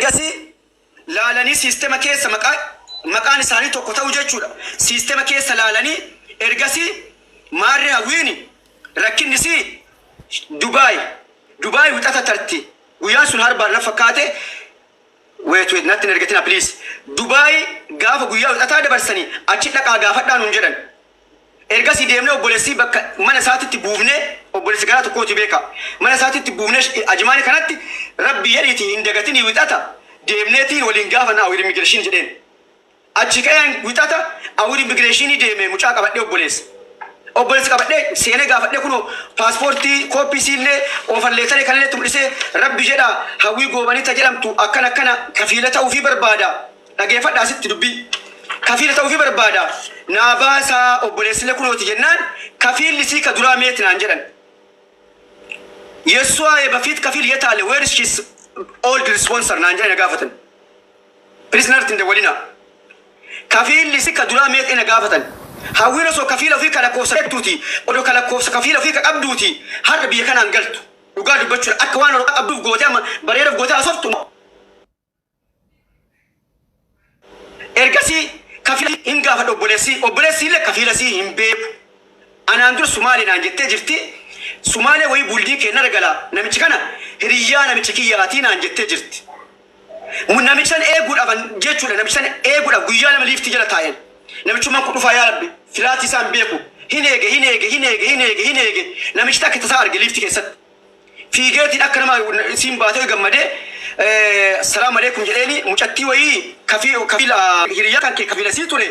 Ergasii laalanii siistema keessa maqaa maqaan isaanii tokko ta'u jechuudha. Siistema keessa laalanii ergasii maarree Hawwiini rakkinni isii Dubaay Dubaay wixata tarti. Guyyaan sun harbaan na fakkaate. Wait, wait, natti hin ergatina, please. Dubaay gaafa guyyaa wixataa dabarsanii achi dhaqaa gaafadhaa nuun jedhan. Ergasii deemnee obboleessii bakka mana isaatitti buufnee, obboleessi garaa tokkooti beeka. Mana isaatitti buufnee Ajimaanii kanatti rabbii jedhiitii hin dagatinii wixata deemneetiin waliin gaafanna Awir Immigration jedheen. Achi ka'een wixata Awir Immigireeshinii deeme mucaa qabadhee obboleessa. Obboleessa qabadhee seenee gaafadhee kunoo paaspoortii kooppii isiillee oofalleetaree kanallee itti mul'isee rabbi jedhaa Hawwii Goobanii ta jedhamtu akkana akkana kafiila ta'uufii barbaada. Dhageeffadhaa asitti dubbii. Kafiila ta'uufii barbaada. Naa baasaa obboleessillee kunooti jennaan kafiilli isii ka duraa meeti naan jedhan. Yessuwaa bafiit kafiil yetaale, where is she's old sponsor naan jedhan na gaafatan. Please narratti hin dawwalinaa. Kafiilli isi ka duraa meeqa na gaafatan. Hawwiin osoo kafiila ofii ka lakkoofsa beektuuti, odoo ka lakkoofsa kafiila ofii ka qabduuti har'a biyya kanaan galtu. Dhugaa dubbachuudha akka waan waraqaa qabduuf gootee amma bareeduuf gootee haasoftu. Ergasii kafiila hin gaafadha obboleessi. Obboleessi illee kafiila isii hin beeku. Anaan dura Sumaalee naan jettee jirti. Sumaalee wayii buldii keennarra gala namichi kana hiriyyaa namicha kiyyaatii naan jettee jirti. Namicha san eeguudhaaf jechuudha. Namicha san eeguudhaaf guyyaa 2 liiftii jala taa'een. Namichummaan kun dhufaa yaa Rabbi filaatii isaa hin beeku. Hin eege, hin eege, hin eege, hin eege, hin eege. Namichi takka tasaa arge liiftii keessatti. Fiigeetiin akka nama isiin baatee gammadee salaam aleekum jedheeni mucattii wayii kafiila hiriyyaa kan kee kafiila sii ture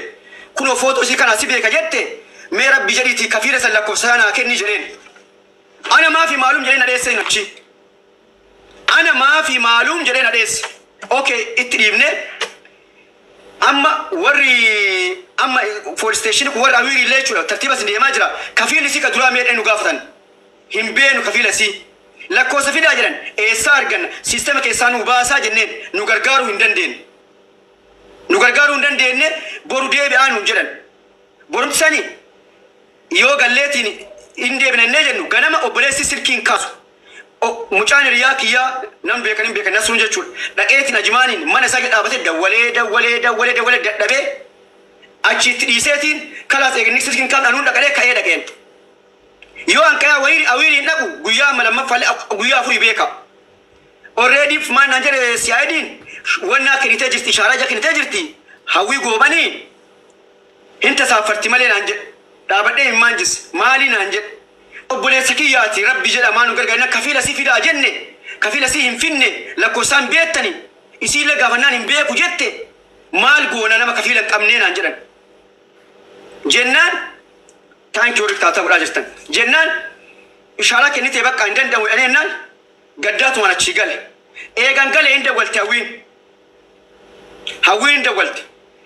kunoo footoo isii kanaa si beeka jette mee Rabbi jedhiitii kafiila san lakkoofsa isaa naa kenni jedheen. Ana maafi maalum jedhee na dheesse namichi. Ana maafi maalum jedhee na dheesse. Okay, itti dhiibne. Amma warri amma police station kun warri awiirii illee jechuudha tartiiba isin deemaa jira. Kafiilli isii ka duraa meedhee nu gaafatan. Hin beenu kafiila isii. Lakkoofsa fidaa jedhan eessaa arganna siistema keessaa nu baasaa jenneen nu gargaaruu hin dandeenye. Nu gargaaruu hin dandeenye, boru deebi'aa nuun jedhan. Borumti sani yoo galleetiin hin deebina innee jennu ganama obboleessi silkii hin kaasu. Mucaan hiriyaa kiyyaa nam beekan hin beekan Nasruun jechuudha. Dhaqeetiin Ajimaaniin mana isaa dhaabatee dawwalee dawwalee dawwalee dawwalee dadhabee achi itti dhiiseetiin kalaas eegni silkiin hin kaafne anuun dhaqadhee ka'ee dhaqeen. Yoo an ka'ee awiiri awiiriin dhaqu guyyaa amma lammaffaallee guyyaa afurii beeka. Already maal naan jedhe CID'n wannaa kennitee jirti, ishaaraa ija kennitee jirti, Hawwii Goobanii hin tasaaffarti malee naan jedhe. Dhaabadhee hin maanjis maalii naan jedhe. Obboleessa kiyyaati rabbi jedha maa nu gargaarina kafiila sii fidaa jenne kafiila sii hin finne lakkoofsaan beektani isiillee gaafannaan hin beeku jette maal goona nama kafiila hin qabnee naan jedhan. Jennaan thank you warri taataa godhaa jirtan. Jennaan ishaaraa kennitee bakka hin danda'amu jedhanii jennaan gaddaatumaan achii gale. Eegan galee hin dawwalte Hawwiin. Hawwiin hin dawwalte.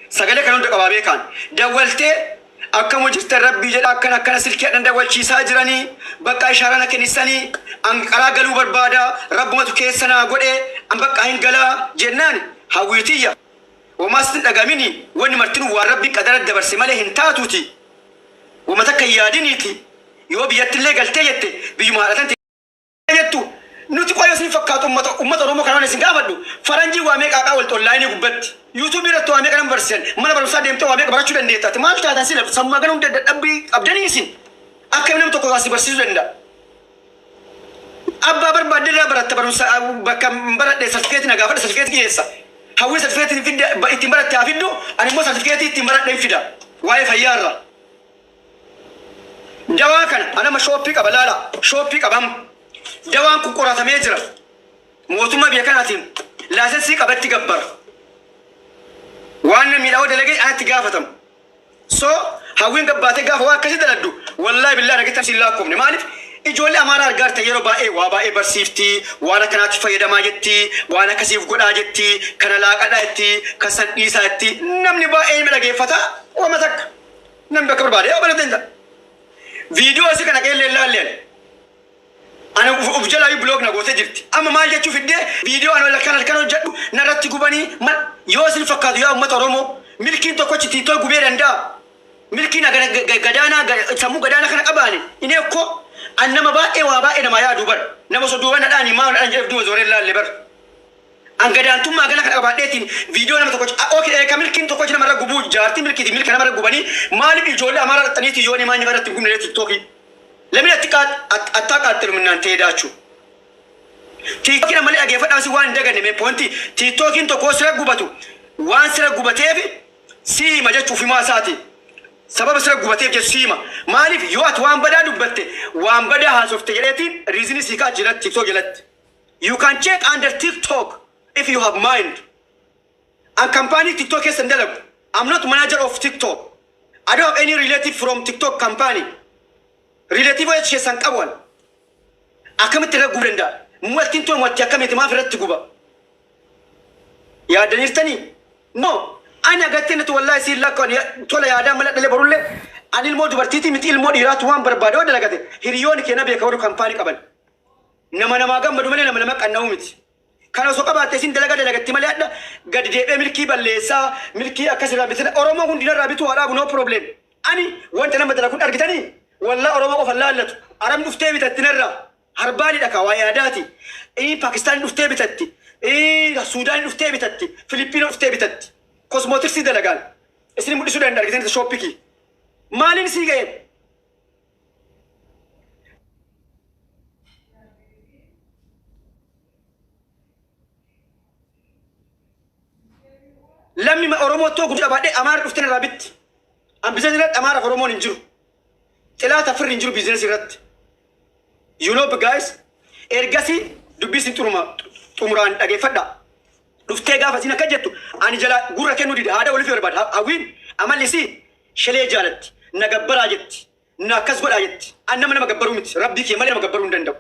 Sagalee kan hunda qabaa beekaan. Dawwaltee akkam hojjetan rabbii jedha akkana akkana silkii hadhan dawwalchiisaa jiranii bakka ishaaraa na kennissanii an qaraa galuu barbaada rabbumatu keessa naa godhe an bakka hin galaa jennaan Hawwiitiyya. Womaa sitti hin dhagamini wonni martinuu waan Rabbiin qadara dabarse malee hin taatuuti. Woma takka hin yaadiniiti yoo biyyattillee galtee jette biyyuma haadha tante jettu nuti qoyo isin fakkaatu ummata ummata Oromoo kana waan isin gaafadhu faranjiin waa meeqa haqaa walxi onlaayinii gubbatti yuutuubii irratti waa meeqa nama barsiisan mana barumsaa deemtee waa meeqa barachuu dandeetta ati maal taatan sila sammuu hagana hunda dadhabbii qabdanii isin akkami namni tokko waa si barsiisuu danda'a. Abbaa barbaadde irraa baratta barumsa bakka hin baradhe sartifikeetii na gaafadha sartifikeetii dhiyeessa. Hawwii sartifikeetii fidde ittiin baratte haa fiddu ani immoo sartifikeetii ittiin baradhe hin fida waa'ee fayyaa irraa. Dawaa kana anama shooppii qaba laala shooppii qabam. Dawaan kun qoratamee jira. Mootummaa biyya kanaatiin laasensii qabatti gabbara. Waan na miidhaa dalagee anatti gaafatamu. So Hawwiin gabbaatee gaafa waan akkasii daladdu wallaahi billaahi dhageettan siin laakkoofne maaliif ijoollee Amaaraa argaa jirtan yeroo baay'ee waa baay'ee barsiifti waan akkanaatti fayyadamaa jetti waan akkasiif godhaa jetti kana laaqadhaa jetti kan san dhiisaa jetti namni baay'ee nama dhageeffata wama takka namni bakka barbaade yoo barate hin ta'a. Viidiyoo isii kana qeellee laallee ani. Ana uf jalaayu block na gootee jirti. Amma maal jechuu fiddee viidiyoo ana halkan halkan hojjedhu narratti gubanii mal yoo isin fakkaatu yaa ummata Oromoo milkiin tokkochi tiittoo gubee danda'a. Milkiin gadaanaa sammuu gadaanaa kana qabaani inni ekkoo an nama baay'ee waa baay'ee namaa yaadu bar nama osoo duuba nadhaanii maal nadhaan jedheef duuba zooree laalle bar. An gadaantummaa gana kana qabaadheetiin viidiyoo nama tokko okay ka milkiin tokko namarra gubuu jaartii milkiiti milka namarra gubanii maaliif ijoollee Amaaraa dhaxxaniiti yoo maanyi irratti hin gubne TikTokii. Lamni atti attaa qaattilu minnaan ta'ee daachuu. TikTokiin ammallee dhageeffadhaa si waan hin daganne mee pointi TikTokiin tokko sira gubatu waan sira gubateef siima jechuuf himaa isaati. Sababa sira gubateef jechu siima. Maaliif yoo ati waan badaa dubbatte waan badaa haasofte jedheetiin reasonii sii kaa jira TikTok jalatti. You can check under TikTok if you have mind. An company TikTok keessa hin dalagu. I'm not manager of TikTok. I don't have any relative from TikTok company. Relative keessan qabu an. Akkamitti irra gubuu danda'a? Mu'attiin tun mu'attii akkamiiti maaf irratti guba? Yaaddaniirtanii? No. Ani agartee natti wallaahi siin lakkaa'an tola yaadaa mala dhalee borullee ani ilmoo dubartiitii miti ilmoo dhiiraatu waan barbaade yoo dalagate hiriyoonni keenya beeka warri company qaban. Nama namaa gammadu malee nama nama qanna'u miti. Kana osoo qabaatte isin dalagaa dalagatti malee hadha gadi deebi'ee milkii balleessaa milkii akkas irraa bitan Oromoo hundinarraa bituu haa dhaabu, no problem. Ani wanta nama dalagu argitanii wallaa Oromoo qofa laallatu. Arabni dhuftee bitatti narraa. Harbaanidha ka waa yaadaati. Paakistaan dhuftee bitatti. Suudaan dhuftee bitatti. Filipiinoo dhuftee bitatti. Cosmeticsii dalagaan. Isin mul'isuu danda'a argitanii shopikii. Maaliin sii ga'e? Lammi Oromoo too guddaa baadhee Amaara dhuftee narraa bitti. An businessii irratti Amaaraaf Oromoon hin jiru. Xilaata firri hin jiru businessii irratti. You know, guys, ergasii dubbii isin xuruma xumuraan dhageeffadha. Dhuftee gaafa isin akka jettu ani jala gurra kennuu dide haadha waliif barbaada. Hawwiin amalli isii shelee jaalatti. Na gabbaraa jetti. Na akkas godhaa jetti. An nama nama gabbaruu miti. Rabbii kee malee nama gabbaruu hin danda'u.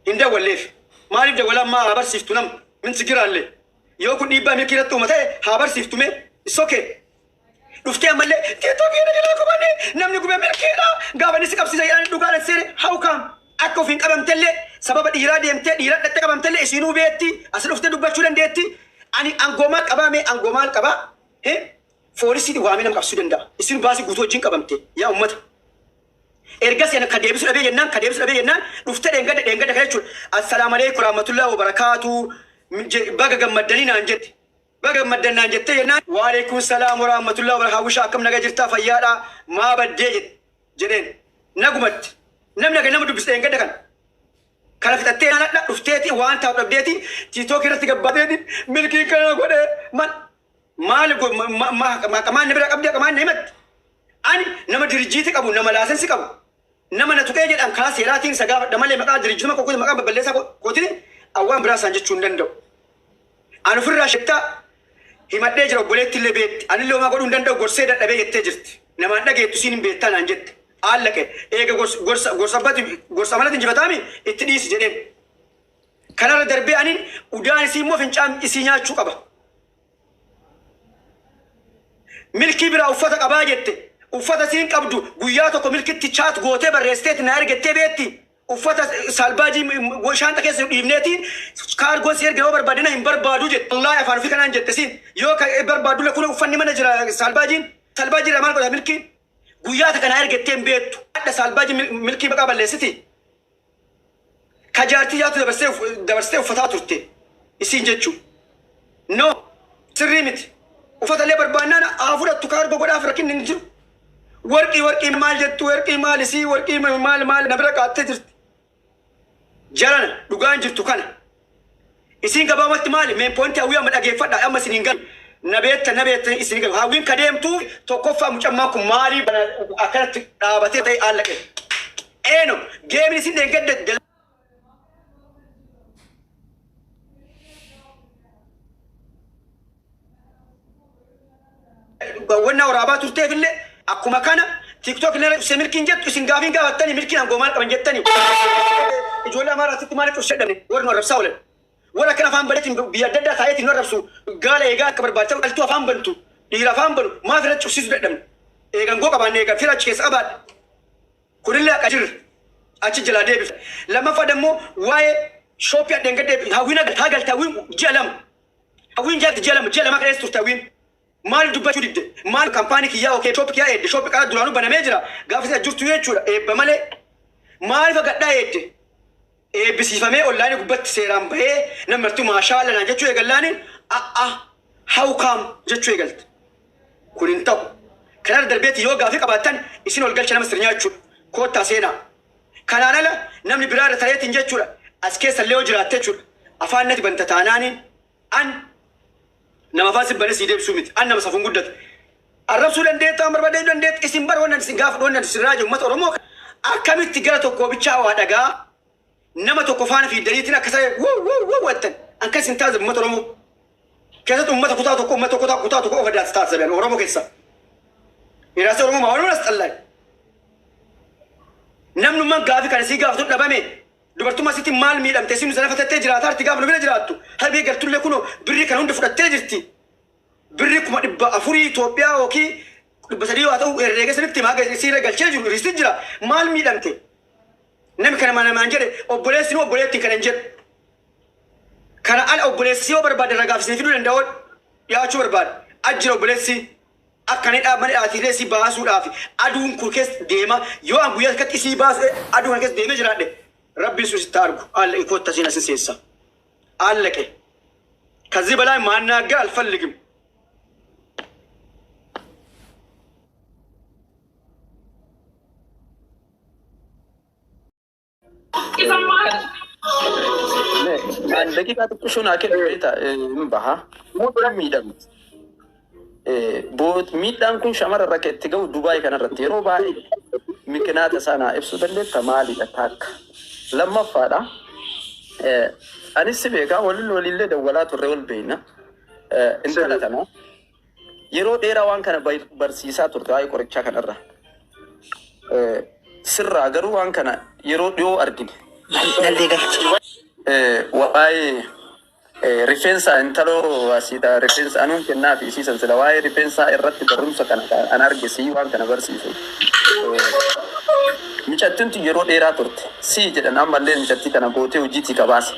Hin dawwalleef. Maaliif dawwalaa ammaa haa barsiiftu nama? Min sigiraallee. Yoo kun dhiibbaa milkii irratti uuma ta'e haa barsiiftu mee. It's okay. Dhuftee ammallee TikTokii na jalaa gubanii namni gube milkiidha. Gaafa inni si qabsiisa jedhanii dhugaadhaan seene, how come? Akka ofiin qabamtellee sababa dhiiraa deemtee dhiira dhattee qabamtellee isinuu beetti as dhuftee dubbachuu dandeetti. Ani aangoo maal qabaa mee, aangoo maal qabaa? Foolisii waamee nama qabsiisuu danda'a. Isin baasii guutuu wajjin qabamte yaa ummata. Ergasii ani ka deebisu dhabee jennaan, ka deebisu dhabee jennaan dhuftee dheengadda dheengadda kana jechuudha. "Assalaamu alaikum rahmatullahi wa barakaatu, baga gammaddanii" naan jette. Baga gammaddan naan jettee jennaan, "Waalaikum salaam wa rahmatullahi wa barakaatu, hawwisha akkam naga jirtaa, fayyaadhaa, maa baddee?" jedheen. Nagumatti. Namni akka nama dubbise dheengadda kana. Kana fixattee naadha dhufteeti waan taa'u dhabdeeti TikTok irratti gabbaateeti milkii kana godhee maal maal maqamaan na bira qabdee maqamaan na himatti. Ani nama dirjiiti qabu, nama laasensi qabu, nama na tuqee jedhan karaa seeraatiin isa gaafadha malee maqaa dirjiituma kootiin maqaa babballeessaa kootiin awwaan biraa isaan jechuu hin danda'u. Ani ofirraa shettaa himadhee jira, obboleetti illee beetti. Ani illee homaa godhuu hin danda'u, gorsee dadhabee jettee jirti. Namaan dhageettu siin hin beektaa naan jette. Allaqe eega gorsa gorsa abbatti gorsa amalatti injifataami itti dhiisi jedheen. Kanarra darbee ani udaan isii immoo fincaan isii nyaachuu qaba. Milkii biraa uffata qabaa jette. Uffata isiin qabdu guyyaa tokko milkitti chat gootee barreessiteetti na ergettee beetti. Uffata saalbaajii shaanta keessa dhiibneetiin kaargoon si erga yoo barbaadina hin barbaadu jette. Wallaahi afaan ofii kanaan jette siin. Yoo barbaadule kun uffanni mana jira saalbaajiin. Saalbaajii irraa maal godha milkiin? Guyyaa takka na ergettee hin beektu. Hadha saalbaajii milkii maqaa balleessiti. Ka jaartii yaatu dabarsitee uffataa turte. Isiin jechuu. No, sirrii miti. Uffata illee barbaannaan haa fudhattu, kaargoo godhaaf, rakkinni hin jiru. Warqii warqii maal jettu, warqii maal isii, warqii maal maal na bira qaattee jirti. Jarana, dhugaan jirtu kana. Isiin gabaabumatti maali? Main pointi hawwii amma dhageeffadha, amma isin hin galu. Na beektan, na beektan, isin hin galu. Hawwiin ka deemtu tokkoffaa mucammaan kun maaliif akkanatti dhaabatee ta'e allaqe. Eeno geemni isin dheengadda wanna waraabaa turteef illee akkuma kana TikTok illee ibsee milkiin jettu isin gaafiin gaafattanii milkiin aangoo maal qaban jettanii ijoollee Amaaraatitti maaliif cufsee dhabne warri nu arrabsaa oolan. Warra akkana afaan badeetiin biyya adda addaa taa'eetiin nu arrabsu gaala eegaa akka barbaachisaa dhaltuu afaan bantu dhiira afaan banu maaf irratti cufsiisuu dadhabne. Eegan goo qabaanne eegan fira achi keessa qabaadhe. Kunillee akka jirre achi jalaa deebifte. Lammaffaa dammoo waa'ee shopii addeen gadde hawwiin haa galte, hawwiin ji'a 2. Hawwiin jaalti ji'a 2, ji'a 2 keessa turte hawwiin. Maaliif dubbachuu didde? Maal company kiyyaa okay shop kiyyaa eedde, shop qara duraanuu banamee jira. Gaafa isin jirtu jechuudha eebba malee. Maaliif gadhaa eedde? Eebbisiifamee onlaayinii gubbatti seeraan bahee namni martuu maashaalla naan jechuu eegallaaniin a'a how come jechuu eegalte. Kun hin ta'u. Kanarra darbeeti yoo gaafii qabaattan isin ol galcha nama sirnyaa jechuudha. Koottaa seenaa. Kanaan ala namni biraa irra tareetiin jechuudha. As keessa illee yoo jiraatte jechuudha. Afaan natti banta taanaaniin an nama afaan si banee sii deebisuu miti. An nama safuun guddate. Arrabsuu dandeetta waan barbaadde dandeetta. Isin bar wannan isin gaafa wannan isin raaje uummata Oromoo akkamitti gara tokkoo bichaa waa dhagaa nama tokko faana fiiddaniitiin akka saree wuu wuu wuu wattan akkas hin taasisu uummata Oromoo. Keessatti uummata kutaa tokko uummata kutaa tokko qofa daas taasisan Oromoo keessa. Hiraasa Oromoo maa walumaa xallaa. Namnummaan gaafii kana sii gaafatu dhabame dubartummaa sitti maal miidhamte isin sana fatattee jiraataa jirti gaafa nu bira jiraattu harbee gartullee kunoo birrii kana hunda fudhattee jirti. Birrii 400,000 Itoophiyaa yookiin 300 haa ta'u herreega sanitti maa siirra galchee jiru risti jira maal miidhamte. Namni kana namaan jedhe obboleessi nu obboleettiin kana hin jedhu. Kana ala obboleessi yoo barbaade ragaaf isin fiduu danda'u dhiyaachuu barbaade. Ajjira obboleessi akka inni mana dhaatiilee si baasuudhaaf aduun kun keessa deema yoo an guyyaa akkatti isii baasu aduu kana keessa deemee jiraadhe rabbiin sun sitti argu alla ikootta siin asin seessa. Allaqe. ከዚህ በላይ ማናገር አልፈልግም። An daqiiqaa xiqqishuu naa kennu beektaa hin baha. Miidhamti. Miidhaan kun shamara irra itti gahu Dubaay kanarratti yeroo baay'ee mikinaata isaa naa ibsuu dandeetta maalidha takka. Lammaffaadha. Anis si beekaa waliin walillee dawwalaa turre wal beekna. Intala tana yeroo dheeraa waan kana barsiisaa turte waa'ee qorichaa kanarra. Sirraa garuu waan kana yeroo dhiyoo argine. Nallee galchi. Waa'ee rifeensa intaloo asiidha rifeensa anuun kennaa fi isiisan sila waa'ee rifeensaa irratti barumsa kana an arge sii waan kana barsiisu. Micattiin tun yeroo dheeraa turte sii jedhan ammallee micattii kana gootee hojiitii qabaase.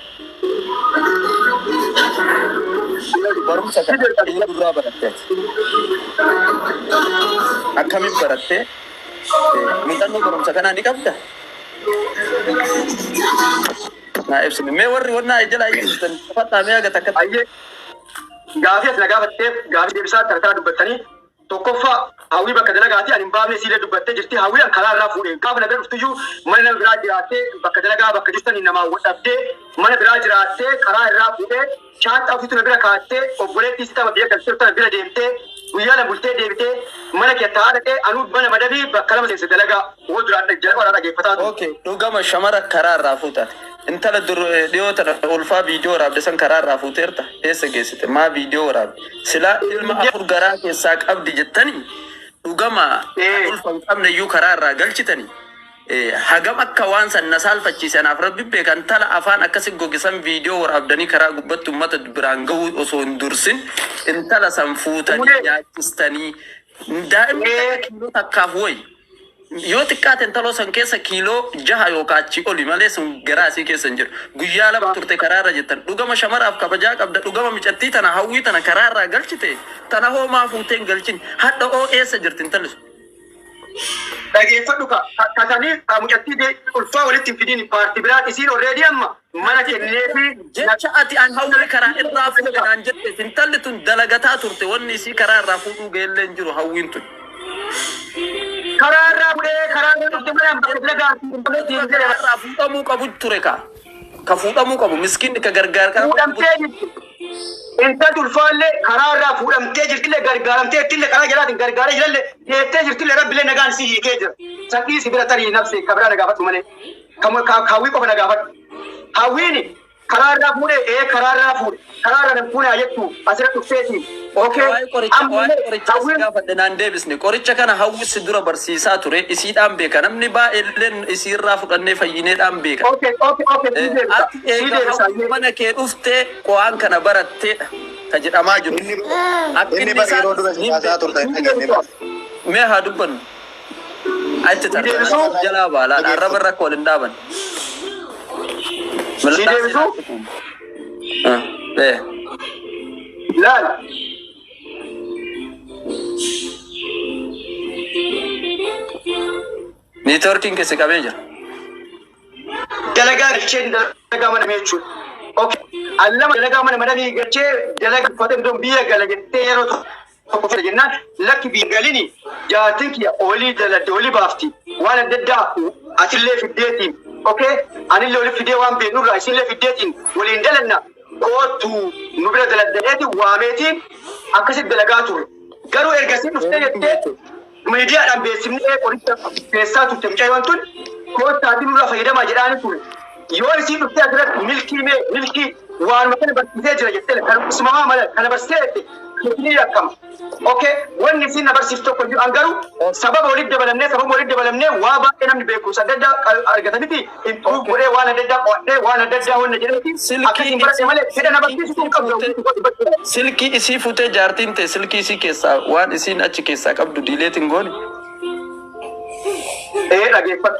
Barumsa kana eenyurraa baratte? Akkamiin baratte? Muuxannoo barumsa kanaa ni qabda? Naa ibsine. Mee warri wannaa jalaa ibsitan fadhaa mee aga takka. Ayyee gaafii ati na gaafatteef gaafii deebisaa tartaa dubbattanii tokkoffaa hawwii bakka dalagaati ani hin baafne siilee dubbattee jirti hawwii an karaa irraa fuudhe gaafa na bira dhuftuyyuu mana nama biraa jiraattee bakka dalagaa bakka jirtanii namaa dhabdee mana biraa jiraattee karaa irraa fuudhee shaanxaa ofiitu na bira kaattee obboleettii si tapha biyya galtee tana bira deemtee guyyaa lama bultee deebitee mana kee taa'aa dhaqee anuu mana madabii bakka lama seense dalagaa woo duraan jalqaba dhageeffataa ture. Okay, dhugama shamara karaa irraa fuutate. Intala dur dhiyoo tana ulfaa viidiyoo waraabde san karaa irraa fuuteerta. Eessa geessite? Maa viidiyoo waraabde? Silaa ilma afur garaa keessaa qabdi jettanii dhugama ulfa hin qabne iyyuu karaa irraa galchitanii. Hagam akka waan san na saalfachiise anaaf rabbi beeka. Intala afaan akkasi gogisan viidiyoo waraabdanii karaa gubbatti uummata biraan gahuu osoo hin dursin intala san fuutanii nyaachistanii daa'imni takka kiiloo takkaaf wayi. Yoo xiqqaate intaloo san keessa kiiloo 6 yookaan achii oli malee sun garaa isii keessa hin jiru. Guyyaa lama turte karaa irra jettan. Dhugama shamaraaf kabajaa qabda. Dhugama micattii tana hawwii tana karaa irraa galchite. Tana hoo maa fuutee hin galchin? Hadha oo eessa jirti intalli sun? Dhageeffadhu ka kasanii mucattii ulfaa walitti hin fidin paartii biraa isiin already amma mana kenneefi. Jecha ati an hawwii karaa irraa fuudhe naan jette intalli tun dalagataa turte wanni isii karaa irraa fuudhuu geellee hin jiru hawwiin tun. Karaa irraa fuudhee karaa irraa dhufte mana bakka dalagaa Karaa irraa fuudhamuu qabu ture ka. Ka fuudhamuu qabu miskiinni ka gargaar fuudhamtee jirti. Intalli ulfaallee karaa irraa fuudhamtee jirtillee gargaaramtee ittillee karaa jalaatiin gargaaree jirallee deettee jirtillee rabbillee nagaan si hiikee jira. Sadii si bira tarii nafsi ka biraa na gaafadhu malee. Hawwii qofa na gaafadhu. Hawwiin karaa irraa fuudhee ee karaa irraa fuudhe karaa irraa nan fuudhe jettu asirra dhufteeti. Okay. Waa'ee qorichaa waa'ee qorichaa si gaafadhe naan deebisne. Qoricha kana hawwi si dura barsiisaa ture isiidhaan beeka. Namni baay'eelleen isiirraa fudhannee fayyineedhaan beeka. Okay. Si deebisa. Ati Si eega deebisa. hawwi mana kee dhuftee waan kana baratteedha ka jedhamaa jiru. Inni Akka inni inni bara isaa yeroo dura si hin haasaa beeku. turtan hin dhageenye bara. Mee haa dubbannu. Achi Si tartana deebisuu. jalaa baalaa arraba irra akka wal hin dhaaban. Si deebisuu. Laal. Niitoorkiin keessa qabee jira. Dalagaa galchee dalagaa mana jechuudha. Okay. Allama dalagaa mana madamii galchee dalagaa uffatee iddoo biyya gala jettee yeroo tokko fedha jennaan, lakki biyya galini, jaartiin kiyya olii daladde olii baafti, waan adda addaa atillee fiddeetiin, okay, anillee olii fidee waan beeknurraa isinillee fiddeetiin waliin dalanna, kootu nu bira daladdeeti waameetiin akkasitti dalagaa ture. Garuu ergasii dhuftee jettee miidiyaadhaan beeksifnee qoricha keessaa turte, mucayyoon tun koottaatii nurraa fayyadamaa jedhaani ture. Yoo isiin dhuftee asirratti milkii mee milkii waanuma kana barsiisee jira jettee kan usmamaa mala kana barsiisee jette ni yakkama. Okay, wanni isiin na barsiiftu tokko jiru an garuu sababa walitti dabalamnee, sababa walitti dabalamnee waa baay'ee namni beekumsa adda addaa argatanitti improve godhee waan adda addaa qo'adhee waan adda addaa wanna jedhanitti akkasiin baradhe malee fedha na barsiisuu hin qabdu. Silkii isii fuutee, jaartiin ta'e silkii isii keessaa waan isiin achi keessaa qabdu delete hin goone. Ee, dhageeffadhu.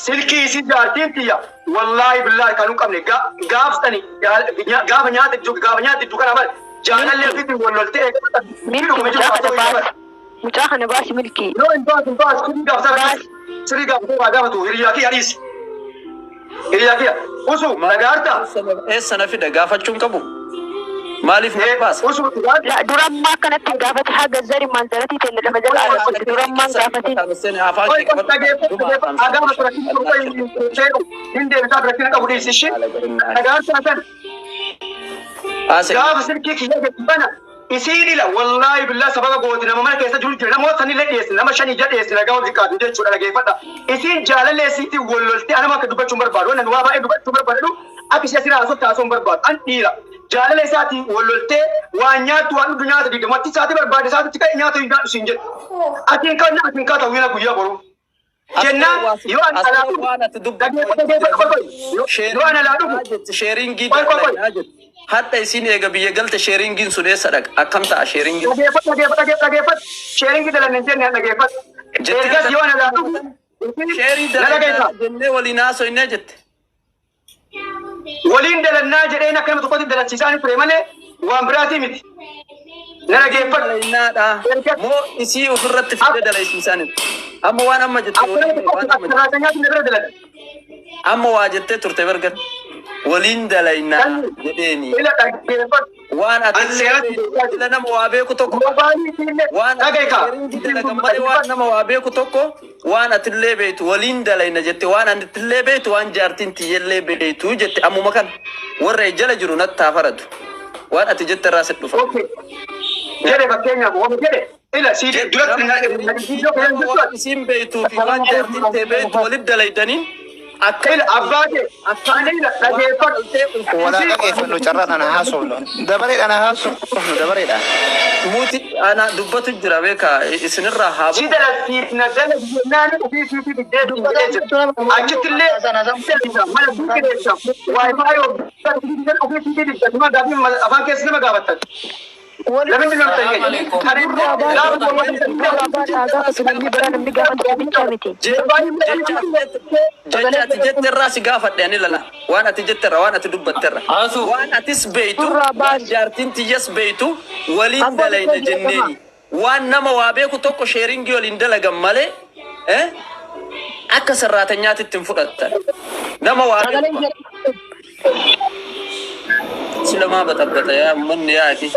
Silkii isii jaartiin tiyya wallaahi billaahi kan hin qabne gaaftani gaafa nyaata iddoo gaafa nyaata iddoo kana bara jaalallee ofiitiin wal loltee. Milki, mucaa kana baasi. Mucaa kana baasi, Milkii. Yoo hin baasu, hin baasu. Sirrii gaafata, sirrii gaafatu waa gaafatu. Hiriyaa kiyya dhiisi. Hiriyaa kiyya usu dhagaarta. Eessa na fida gaafachuun qabu? Maaliif na baasa? Usu dhagaarta. La durammaa akkanatti hin gaafate, haga zari manzaratii ta'e lafa jala argate durammaan gaafatin. Afaan Oi, kee qabadhu. dhageeffatu, dhageeffatu, gaafatu, hin deebisaa, rakkina qabu dhiisi ishee dhagaarta san. Haasa'e. Gaafa silkii kiyya gadi bana isiin ila wallaahi billaa sababa gooti nama mana keessa jiru jira, namoota sanillee dhiyeessi, nama shanii ija dhiyeessi, nagaa wal xiqqaatu jechuudha. Dhageeffadha, isiin jaalallee isiitiin wal loltee anama akka dubbachuu hin barbaadu, wannan waa baay'ee dubbachuu barbaadu, akka ishee asirraa haasofte haasoo hin barbaadu. An dhiira jaalala isaatiin wal loltee waan nyaattu waan dhugdu nyaata digdamatti isaatii barbaade isaatitti ka'e nyaata hin nyaadhu siin jedhu, atiin kan atiin kaata wina guyyaa boruu jennaan yoo an alaa dhufu waan ati dubbatu dhageeffadhu, dhageeffadhu, yoo an alaa dhufu Sharingii Qoy, qoy, qoy. dalagaa jette. Hadha isiin eega biyya galte sharingiin sun eessa dhaqa? Akkam ta'a sharingiin? Dhageeffadhu, dhageeffadhu, dhageeffadhu. Sharingii dalan hin jenne, dhageeffadhu. Ergas yoo ana alaa dhufu Share na dhageessa. Dalagaa jennee waliin haasofnee jette. Waliin dalannaa jedheen akka nama tokkotti dalalchiisaa ni ture malee waan biraatii miti. Na dhageeffadhu. Dalainaadha. Moo isii ofirratti fidee dalaysiisan? Amma waan amma jette Akka nama waan tokkotti amma jette. akka nyaatu na bira dalaga. Amma waa jettee turte bergan. Waliin dalaynaa jedheeni. Ila dhaggeeffadhu. Waan ati An seeratti beekaa ila nama waa beeku tokko Mobaayilii illee waan dhagaye kaa. sharingii dalagan malee waan nama waa beeku tokko waan atillee beektu waliin dalayna jette, waan atillee beektu, waan jaartiin tiyyellee beektu jette. Ammuma kana warra jala jiru natti haa faradu, waan ati jette irraa si dhufa. Okay. Jedhe, fakkeenyaaf waan jedhe ila si duratti na Waan isiin beektuu fi waan jaartiin tee beektu walit dalaydaniin akka ila abbaa kee ani ila dhageeffadhu. Walaa dhageeffannu, carraadhaan haasofnu. Dabareedhaan haasofnu, dabareedhaan. Muti ana dubbatu jira beeka isinirraa haa Si dalalsiifna dalagi jennaan ofii siitii fiddee jedhee jira. Achitti illee mana buuqileessa WiFi ofii siitii fidda nama gaafii afaan keessa nama gaafattan. Namni nama ta'e kan inni Duraa gaafatu namni biraa namni gaafatu bichaa miti. Jecha ati jette irraa si gaafadhe ani lala, waan ati jette irraa, waan ati dubbatte irraa, waan atis beeytu Durraa waan baasi. jaartiin tiyyas beeytu waliin Abbaan dalayna isaa jedhama. jenneeni waan nama waa beeku tokko sharingii waliin dalagan malee akka sarraatanyaatitti hin fudhattan nama waa beeku silamaa baxabbata yaa manni yaaki.